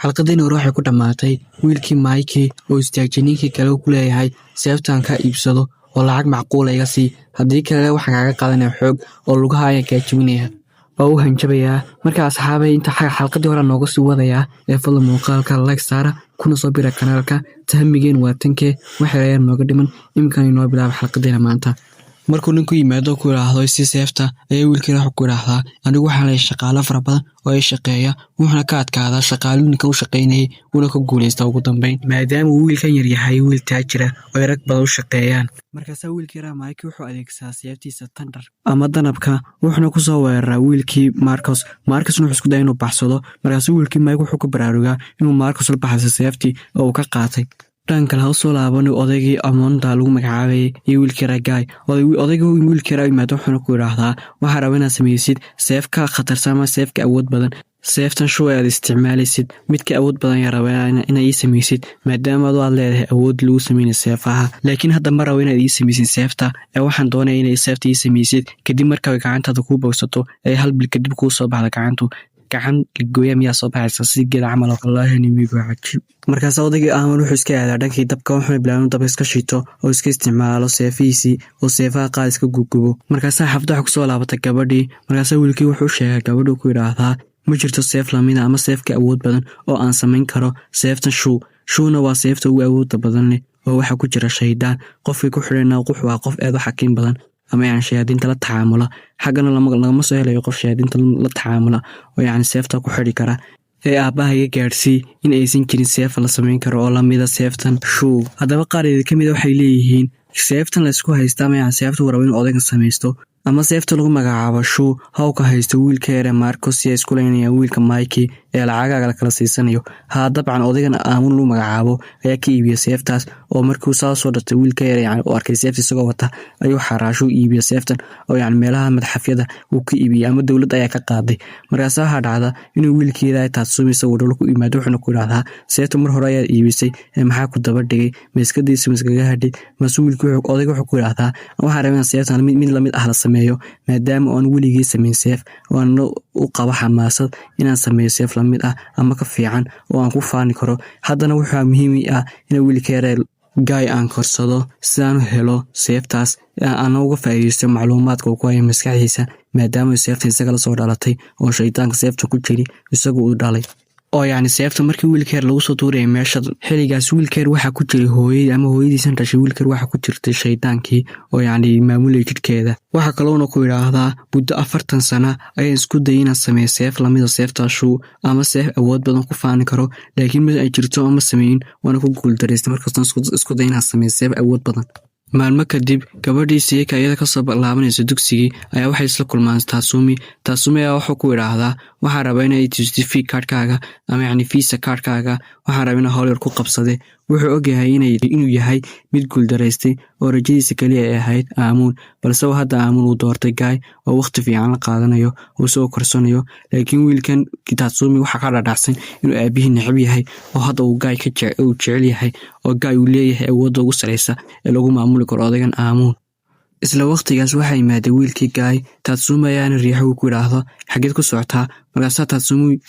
Xalqadiina hore waxay ku dhammaatay wiilkii Mikey oo istaajiyay ninkii kale ku leeyahay seeftan ka iibsado oo lacag macquula iga sii, haddii kale waxaan kaaga qaadanaya xoog oo lugaha ayaan kaa jebinaya oo u hanjabayaa. Marka asxaabay, inta xalqadii hore nooga sii wadayaa ee fadlan muuqaalka like saara, kuna soo bira kanaalka. Tahmigeen waa tankee wax yar nooga dhiman. Iminkan inoo bilaaba xalqadeena maanta. Markuu ninku yimaado ku idhaahdo si seefta, ayaa wiilkii wuxuu ku idhaahdaa, anigu waxaan leeyahay shaqaale fara badan oo ay shaqeeya. Wuxuuna ka adkaadaa shaqaaluu ninkan u shaqaynayay, wuuna ka guulaystaa ugu dambeyn, maadaama uu wiilkan yar yahay wiil taajira oo ay rag badan u shaqeeyaan. Markaasaa wiilkii yaraa Mikey wuxuu adeegsadaa seeftiisa thunder ama danabka, wuxuuna kusoo weeraraa wiilkii Marcos. Marcosna wuxuu isku daya inuu baxsado. Markaasuu wiilkii Mike wuxuu ku baraarugaa inuu Marcos la baxsay seeftii oo uu ka qaatay. Dhan kale ha usoo laabano odaygii Amonda lagu magacaabayay iyo wiilkii Ragay. Odaygii wiilkii yaraa yimaado, wuxuuna ku idhaahdaa, waxaa raba inaad samaysid seef ka khatarsan ama seef ka awood badan seeftan shuw aad isticmaalaysid. Mid ka awood badan ayaa rabaa inaad ii samaysid, maadaama adu aad leedahay awood lagu samaynayo seefaha. Laakiin hadda ma rabo inaad ii samaysid seefta ee waxaan doonaya inay seefta ii samaysid kadib marka gacantaada kuu bogsato ee hal bil kadib kuu soo baxda gacantu. Gacan gooya miyaa soo baxaysa si geeda camal? Wallaahi nimigu waa cajiib. Markaas odaygii Aaman wuxuu iska aadaa dhankii dabka, wuxuuna bilaabay inuu dabka iska shito oo iska isticmaalo seefihiisii oo seefaha qaar iska gugubo. Markaasaa xafda waxa kusoo laabatay gabadhii. Markaasaa wiilkii wuxuu sheegay gabadhuu ku idhaahdaa, ma jirto seef lamida ama seef ka awood badan oo aan samayn karo seeftan shuu. Shuuna waa seefta ugu awoodda badan leh oo waxaa ku jira shaydaan. Qofkii ku xidhayna wuxuu waa qof aad u xakiim badan ama yani shayaadiinta la tacaamula. Xaggana lagama soo helayo qof shayaadiinta la tacaamula oo yacni seefta ku xidhi kara. Ee aabbaha iga gaadhsii in aysan jirin seef la samayn karo oo lamida seeftan shuu. Haddaba qaar ka mid a waxay leeyihiin seeftan laysku haysta ama yani seefta uu rabo inuu odaygan samaysto ama seefta lagu magacaabo shuu hawka haysto wiilka yare Marcos si ay isku leynayaan wiilka Mikey ee lacagaaga la kala siisanayo. Haa, dabcan odaygan Aamun lagu magacaabo ayaa ka iibiya seeftaas, oo markuu saa soo dhatay wiilka yare yani uu arkay seefta isagoo wata ayuu xaraashuu iibiya seeftan, oo yani meelaha madxafyada uu ka iibiyey ama dowladda ayaa ka qaaday. Markaasa waxaa dhacda inuu wiilkeeda Tatsumi isagoo dholo ku yimaado, wuxuuna ku idhaahdaa, seefta mar hore ayaad iibisay ee maxaa ku daba dhigay? Ma iskadiisa ma iskaga hadhay? Mase wiilki odayga wuxuu ku idhaahdaa, waxaan rabaa inaan seeftan mid lamid ah la sameeyo, maadaama aan weligii samayn seef oo aan u qabo xamaasad inaan sameeyo seef lamid ah ama ka fiican oo aan ku faani karo. Haddana waxaa muhiim ii ah in wiilka yaree Guy aan korsado sidaan u helo seeftaas, aana uga faa'iidaysto macluumaadka uu ku hayo maskaxdiisa, maadaama seefta isaga lasoo dhalatay oo shaydaanka seefta ku jiri isagu uu dhalay. Oo yacni seefta markii wiilka yar lagu soo tuurayay meesha xilligaas, wiilka yar waxaa ku jiray hooyadii ama hooyadiisan dhashay wiilka yar waxaa ku jirtay shaydaankii oo yacni maamulayay jidhkeeda. Waxaa kaloona ku idhaahdaa, muddo 40 sana ayaan isku dayay inaan sameeyo seef lamida seeftaa shuu ama seef awood badan ku faani karo, laakiin ma ay jirto ama sameyn, waana ku guuldareystay markastaan isku day inaan sameeyo seef awood badan. Maalmo kadib gabadhii Siyeka iyada kasoo laabanaysa dugsigii ayaa waxay isla kulmaan Tatsumi. Tatsumi ayaa wuxuu ku idhaahdaa, waxaan rabaa inay tusto V cardkaaga ama yacni visa cardkaaga, waxaan rabaa inaa howl yar ku qabsade. Wuxuu ogyahay inuu yahay mid guuldaraystay oo rajadiisa keliya ay ahayd Aamuun, balse uu hadda Aamuun uu doortay Guy oo waqti fiican la qaadanayo oo isagoo korsanayo. Laakiin wiilkan Tatsumi waxaa ka dhadhacsan inuu aabihii necab yahay oo hadda uu Guy uu jecel yahay, oo Guy uu leeyahay awoodda ugu sareysa ee lagu maamuli karo odaygan Aamuun. Isla waqtigaas waxaa yimaaday wiilkii Guy. Tatsumi ayaana riixo uu ku idhaahdo, xageed ku socotaa? Markaasaa Tatsumi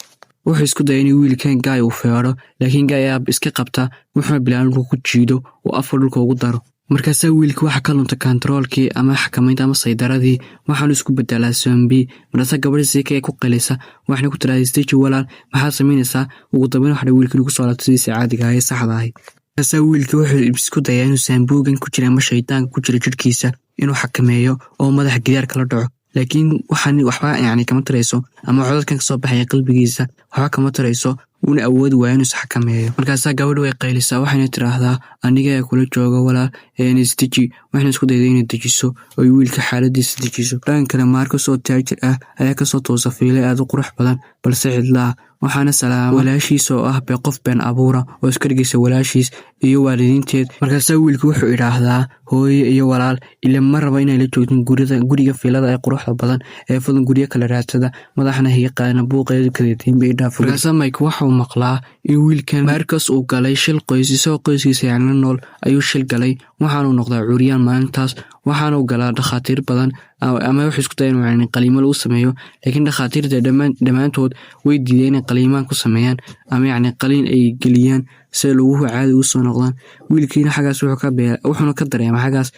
wuxuu isku dayay inuu wiilkan Guy uu feedho, laakiin Guy ayaa iska qabta, wuxuuna bilaabay inuu ku jiido oo afka dhulka ugu daro. Markaasaa wiilkii waxa ka lunta controlkii ama xakamaynta ama saydaradii, waxaanu isku bedelaa zombie. Markaasaa gabadhii Siyeka ku qalisa, waxayna ku tiraahday, istaji walaal, maxaad samaynaysaa? Ugu dambeyn waxa wiilkii inuu kusoo laabto sidiisa caadiga ah ee saxda ahayd. Markaasaa wiilkii wuxuu isku dayaa inuu saambuugan ku jira ama shaydaanka ku jira jidhkiisa inuu xakameeyo oo madaxa gidaarka la dhaco, laakiin waxaan waxba yacni kama tarayso, ama codadkan kasoo baxaya qalbigiisa waxba kama tarayso, wuuna awoodi waaya inuu isxakameeyo. Markaasaa gabadhi way qaylisaa, waxayna tiraahdaa, aniga ayaa kula jooga walaal ee isdeji. Waxayna isku dayday inay dejiso oo wiilka xaaladiisa dejiso. Dhanka kale, Marcos oo taajir ah ayaa kasoo toosa fiilay aad u qurux badan balse cidla ah, waxaana salaama walaashiis oo ah be qof been abuura oo iska dhigaysa walaashiis iyo waalidiinteed. Markaasaa wiilku wuxuu idhaahdaa, hooye iyo walaal ile ma raba inay la joogtin guriga fiilada ee quruxda badan ee fadlan guryo kala raadsada, madaxna higa qaadana, buuqeedu kadeetiinba idhaaf. Markaasaa Mike waxuu maqlaa in wiilkan Marcos uu galay shil qoys. Isagoo qoyskiisa yacni la nool ayuu shil galay, waxaanuu noqdaa curyaan maalintaas. Waxaanu galaa dhakhaatiir badan ama wuxuu isku daya inuu yacni qaliimo lagu sameeyo, laakiin dhakhaatiirta dhammaantood way diideen inay qaliimaan ku sameeyaan ama yacni qaliin ay geliyaan si luguhu caadi ugu soo noqdaan. Wiilkiina xaggaas wuxuuna ka dareemaa xaggaas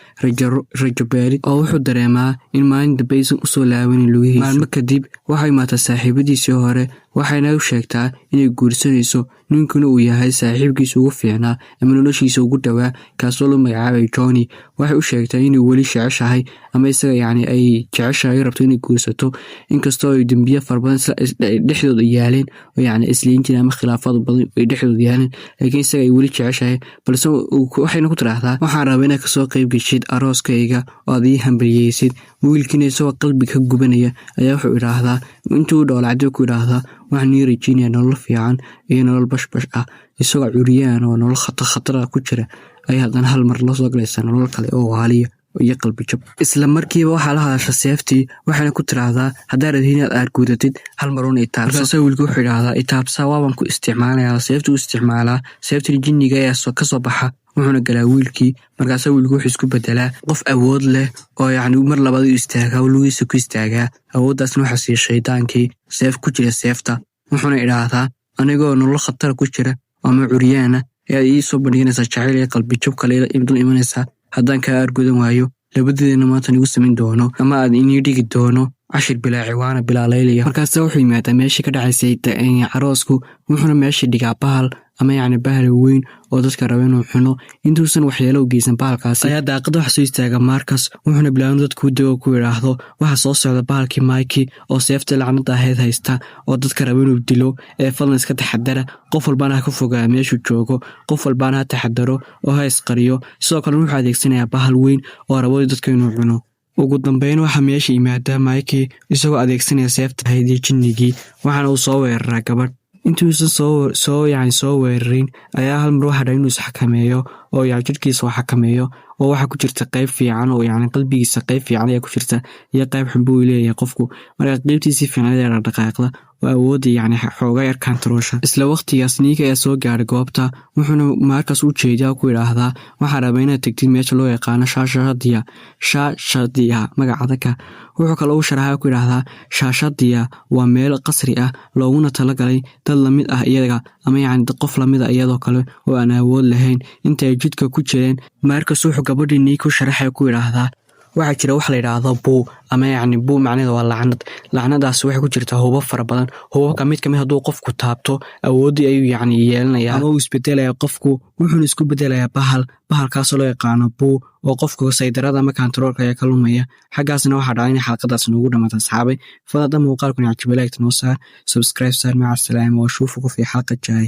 rajo beerid, oo wuxuu dareemaa in maalin dambe aysan usoo laabanin lugihiisa. Maalmo kadib waxay imaataa saaxiibadiisii hore, waxayna u sheegtaa inay guursanayso ninkuna uu yahay saaxiibkiisa ugu fiicnaa ama noloshiisa ugu dhowaa, kaasoo loo magacaabay Johnny. Waxay u sheegtaa inay weli jeceshahay ama isaga yacni ay jeceshahay, rabto inay guursato, inkastoo ay dembiye fara badan dhexdooda yaaleen oo yacni isliin jireen ama khilaafaad badan ay dhexdooda yaaleen, laakiin isaga ay weli jeceshahay. Balse waxayna ku tiraahdaa, "Waxaan rabaa inaad kasoo qayb geshid arooskayga oo aad ii hambaliyeysid." Wiilkiina isagoo qalbi ka gubanaya ayaa wuxuu idhaahdaa, intuu dhoolacday ku idhaahdaa, "Waxaan ii rajeynaya nolol fiican iyo nolol bashbash ah." Isagoo curyaan oo nolol khatar khatara ku jira ayaa haddana hal mar la soo galaysaa nolol kale oo waaliya iyo qalbi jab. Isla markiiba waxaa la hadasha seeftii, waxayna ku tiraahdaa, "Haddaa rabtid inaad aargudatid, hal mar uun itaabso." Markaasa wiilku wuxuu idhaahdaa, "Itaabsa, waabaan ku isticmaalayaa." Seeftuu isticmaalaa, seeftii jinniga ayaa kasoo baxa, wuxuuna galaa wiilkii. Markaasa wiilku wuxuu isku bedelaa qof awood leh oo yacni mar labaad u istaagaa oo lugihiisa ku istaagaa. Awooddaasna waxaa siiya shaydaankii seef ku jira seefta. Wuxuuna idhaahdaa, "Anigoo nolol khatara ku jira ama curyaana ayaad ii soo bandhiganaysaa jacayl iyo qalbijab kale dul imanaysaa. Haddaan kaa aargudan waayo, labadeedana maanta igu samayn doono ama aad inii dhigi doono cashir bilaa ciwaana bilaa layliya." Markaasa wuxuu yimaadaa meeshii ka dhacaysay caroosku, wuxuuna meeshii dhigaa bahal ama yacni bahal weyn oo dadka raba inuu cuno. Intuusan waxyeelo u geysan bahalkaasi ayaa daaqada waxa soo istaaga Marcus, wuxuuna bilaabay dadku dego ku idhaahdo, "Waxaa soo socda bahalkii Mikey oo seefta lacnada ahayd haysta oo dadka raba inuu dilo, ee fadlan iska taxadara. Qof walbaana ha ka fogaa meeshuu joogo, qof walbaana ha taxadaro oo ha isqariyo." Sidoo kale wuxuu adeegsanayaa bahal weyn oo rabo dadka inuu cuno. Ugu dambeyn waxaa meesha yimaada Mikey isagoo adeegsanaya seefta ahayd iyo jinnigii, waxaana uu soo weeraraa gabadh. Intuusan soo yani soo weerarin ayaa hal mar waxaa dha inuu isxakameeyo oo yani jidhkiisa uu xakameeyo, oo waxaa ku jirta qayb fiican oo yani qalbigiisa qayb fiican ayaa ku jirta iyo qayb xun buu leeyahay qofku. Marka qaybtiisii fiican ayaa dhaqdhaqaaqda oo awoodda yacni xoogaa yar kantaroosha. Isla waqtigaas Nick ayaa soo gaaray goobta, wuxuuna Marcus u jeediyaa ku idhaahdaa, "Waxaa rabaa inaad tegtid meesha loo yaqaano Shaashadiya." Shaashadiya magaca adagka. Wuxuu kaloo u sharaxaa ku idhaahdaa, "Shaashadiya waa meel qasri ah looguna talagalay dad lamid ah iyaga ama yacni qof lamid a iyadoo kale oo aan awood lahayn." Inta ay jidka ku jireen, Marcus wuxuu gabadhii Nick u sharaxaya ku idhaahdaa, "Waxaa jira wax la yidhaahdo buu ama yacni buu, macnaheeda waa lacnad. Lacnadaas waxay ku jirtaa hubab fara badan. Hubabka mid kamid hadduu qofku taabto, awooddii ayuu yacni yeelanaya ama uu isbedelaya qofku, wuxuuna isku bedelayaa bahal, bahalkaasoo loo yaqaano buu, oo qofku saydarada ama kantaroolka ayaa ka lumaya." Xaggaasna waxaa dhacay inay xalqadaas noogu dhamaata. Asxaabay, fadlan muuqaalkuna cajiba, like noo saar, subscribe saar. Maca asalaama, وأشوفكم في حلقة جاي.